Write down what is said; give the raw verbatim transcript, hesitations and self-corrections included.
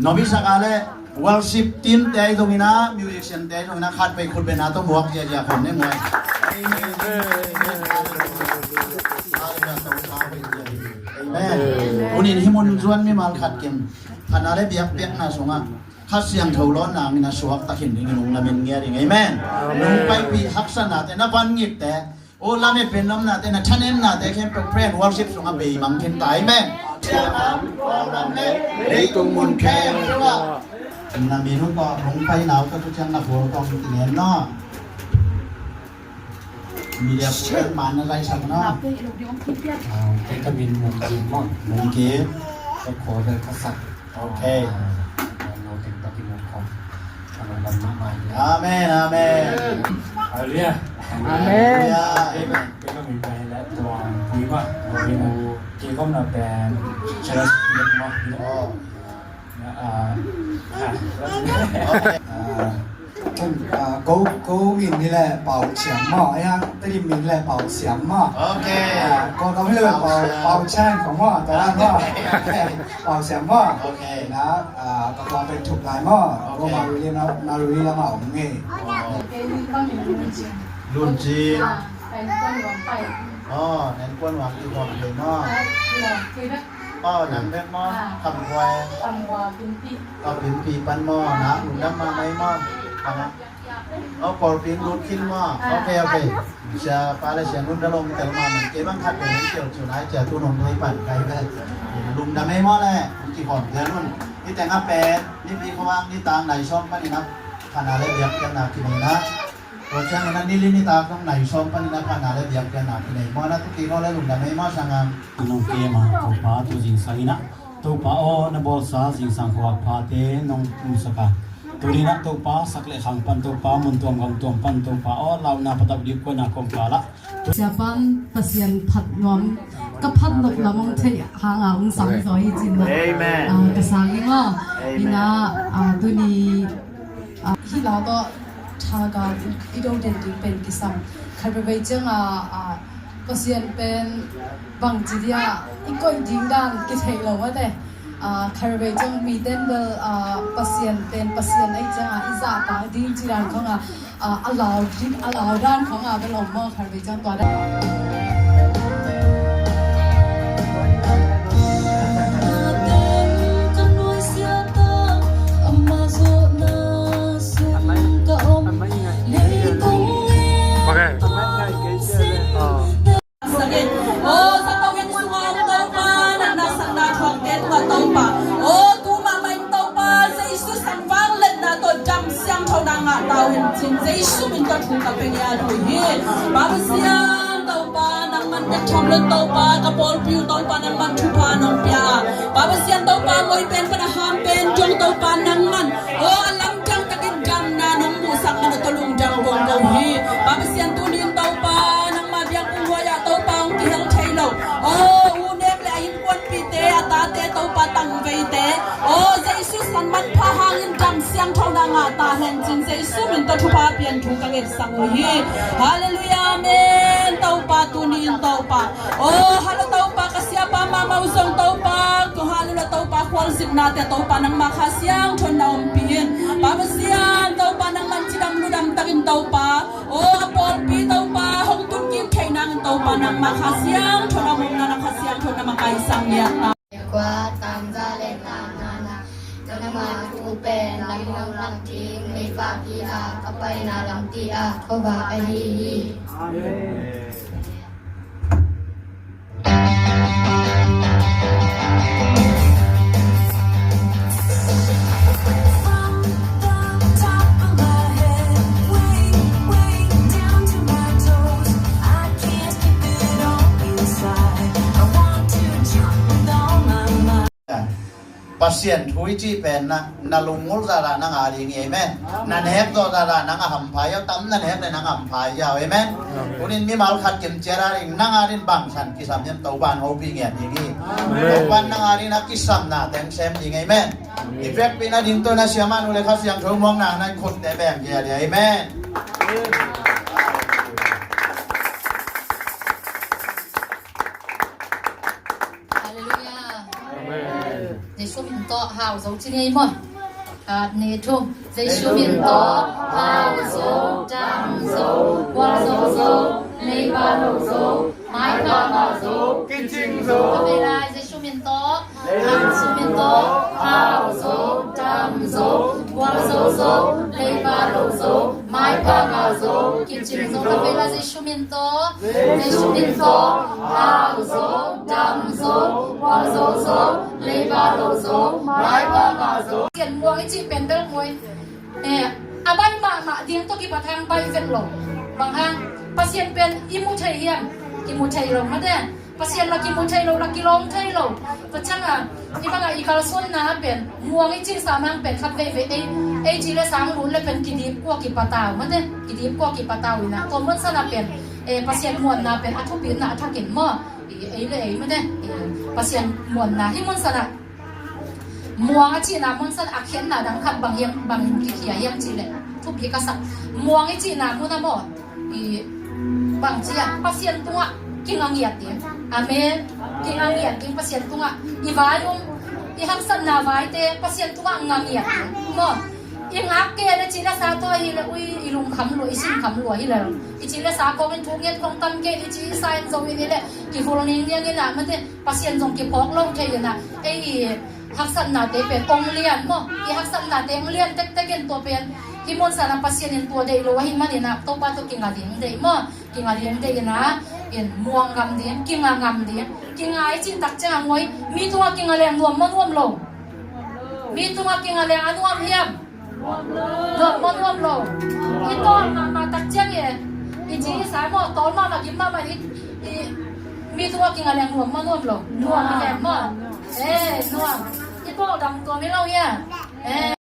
Nobi saka le worship team te ahi zongin a, musician te ahi zongin a, khat vei khut beng a tawh muak ziazia khawm ne muai. Amen. Tunin hih mun zuan mimal khat kin phatna le biakpiakna sungah Kha Siangtho lawnna hangin a suakta khin dingin hong lamen ngia ding. Amen. Nong paipih haksatnate, na vangikte, aw, lametpen nopnate, na thanemnate khempeuh praise and worship sungah beimang khin ta. Amen. Siangam, khualam le leitung mun khempeuh ah na min uh tawh hong paina uh ka tu ciang na khual tawh hong kinen naw. Media pukten man na zaisak naw. Kei ka min Mungkim maw. Mungkim. Ka khual bel Kha Siangtho. Ok. Amen, amen. Halleluiah. Amen. Halleluiah. Amen. Kei ka min pen Tuang Pui maw. Kei ka omna pen Charles Philip maw. Oh. Ah, ah, ah, ko, ko min hi leh Pau Ciam maw. Ai ha, Tedim min hi leh Pau Siam maw. Ok. Ah, ko ka min hi leh Pau, Pau Ciam. Pau Ciam khong maw. Tua maw. Pau Siam maw. Ok. Na, ah, ka kong pen Thuk Lai maw. Ok. Ko Maruli na, Maruli lam ah om ngei. Lun Cin. Oh, Nen Kuan Wang i hong thei maw. Oh, nang bek maw? Ah. Kham Khuai. Kham Khuai, Pinpi. Oh, Pinpi pan maw? Na, lungdam mahmah ei maw? Kham a. Oh, Pawlpi in lut khin maw? Ah. Ok, ok. Sia Pa le Sia Nun da lom tel mahmah. Kei bang khat pen tel cu nai cia tu nong thei pan kai ve. Lungdam ei maw le. Ki hong tel nun. Ni teng a pen, ni pi khawang, ni tang nai sawm panin a. Phatna le biakpiakna kinei na. Tua ciangin a nili nitak nong nai sawm panin a phatna le biakpiakna kinei maw na. Tu kik aw le lungdam ei maw sangam. Nong kem a Topa tu zingsang in a, Topa aw na bawlsa zingsang khuavak phate nong musak a, tuni in a Topa sak le khang pan, Topa mun tuam gam tuam pan, Topa aw launa patauh dih kuana kongkal ah Siapa in Pasian phat nuam, ka phat nop lam hong theih hanga hong sang zaw hi cin na. Amen. Ah, ka sang hi maw. Amen. Ina, ah, tuni, ah, hih la tawh thaga i do den ding pen kisam. Khat veivei cianga, ah, Pasian pen bangci dia i koih ding dan kitheih lo mate. Ah, khat veivei ciang miten bel, ah, Pasian pen Pasian ei cianga i zahtak ding ci dan khonga, ah, a lau, a lau dan khonga bel om maw, khat veivei ciang tua dan. Aw, zato in sunga om Topa, nang nasakna thuakte tungah Topa. Aw, tu mahmah in Topa, Jesu sang vangliatna tawh dam siangthona ngah ta uh hen cin, Jesu min tawh thu ka pia ngiat uh hi. Pa Pasian Topa, nangman nek tham lo Topa, ka pawlpi uh Topa, nangman thupha nong pia a. Pa Pasian Topa, moi pen pan a ham pen dong Topa, nangman, aw, a lamdang takin damna nong muhsak man a tawh lungdam kong ko hi. Pa Pasian tuni in Topa, nangma biakbuk huai ah Topa hong kihel thei lo, aw, u nek le a innkuanpihte, a tate Topa tangveite, aw, Jesu san manpha hangin dam siangthona ngah ta hen cin, Jesu min tawh thupha pian thu ka ngetsak uh hi. Halleluiah, amen. Topa tuni in Topa, aw, hallo Topa, ka siapa mahmah uh zong Topa, ko hallo Topa, khualzinna te Topa nangma Kha Siangtho in na ompih in. Pa Pasian Topa, nangman cidam ludam takin Topa, aw, a pawlpi Topa hong tun kik thei nangin Topa nangma Kha Siangtho in na om nangin Kha Siangtho in na makaihsak ngiat ta. Kua tangza le tangna na. Pen lam hong lak ding meifak hi a, ka paina lampi ah khuavak ahi hi. Amen. Pasian thu i cih pen na, na lungngulh zahzah nang a ding hi, amen. Na nek zawh zahzah nang a hampha hi a, tam na nek le nang a hampha hi a, amen. Tunin mimal khat kim ciat a ding nang a ding bang san kisam hiam, Topa'n hopih ngiat ding hi. Topa'n nang a ding na kisamna teng sem ding, amen. I vekpi na ding tawh na siamah nu le Kha Siangtho muang nang na khutte beng hi a ding, amen. Halleluiah. Amen. Jesu min tawh hau zo ci ni ei maw. Khat, nih, thum. Jesu min tawh hau zo, dam zo, gual zo zo, leiba lo zo, maipha ngah zo, kicing zo. Ka vei lai, Jesu min tawh, Jesu min tawh hau zo, dam zo, gual zo zo, leiba lo zo, maipha ngah zo, kicing zo. Ka vei lai, Jesu min tawh, Jesu min tawh hau zo, dam zo, gual zo zo, leiba lo zo, maipha ngah zo. Pasian muang i cih pen bel muai, eh, a bai mahmah ding tawh kipat hang bai vet lo. Bang hang, Pasian pen i mu thei hiam? Kimu thei lo mate. Pasian la kimu thei lo, la kilawm thei lo. Tua ciangin i bangah i kalsuanna pen muang i cih sam hang pen khat veivei ei, ei ci le sang lut le pen kidip kua kipatau mate. Kidip kua kipatau inah tua mun sanah pen, eh, Pasian muanna pen a thupitna a thakin maw. I, ei le ei mate. Eh, Pasian muanna hi mun sanah muang a cihna mun san a khiatna dang khat bang hiam, bangin kikhia hiam cih leh thupi ka sak. Muang i cihna mun a maw, i bang ci a, Pasian tungah kinga ngiat ding. Amen. Kinga ngiat ding Pasian tungah. I vai um, i haksatna vaite Pasian tungah nga ngiat ding maw. I ngak kei a le ci le sa tawh hi le, ui, i lungkham lua, i sinkham lua hi le. I ci le sa kawmin thuk ngiat khong tam kei, i ci i sa in zo in hi le kivul ning niang in ah mate. Pasian zong kiphawk lo thei inah, ei i haksatnate pen ong lian maw. I haksatnate ong lian tektek in tua pen hih mun sanah Pasian in tua deih lo ahih maninah Topa tawh kinga ding deih maw. Kinga ding deih inah, in muang ngam ding, kinga ngam ding. Kinga i cih tak ciangah ngoi, mi tungah kinga leng nuam maw nuam lo? Mi tungah kinga leng a nuam hiam? Nuam maw nuam lo? I tawl mahmah tak ciang i, i ci i sa maw, tawl mahmah gim mahmah i, i, mi tungah kinga leng nuam maw nuam lo? Nuam i leng maw? Eh, nuam. I pawl dang tuam i lo hia? Eh.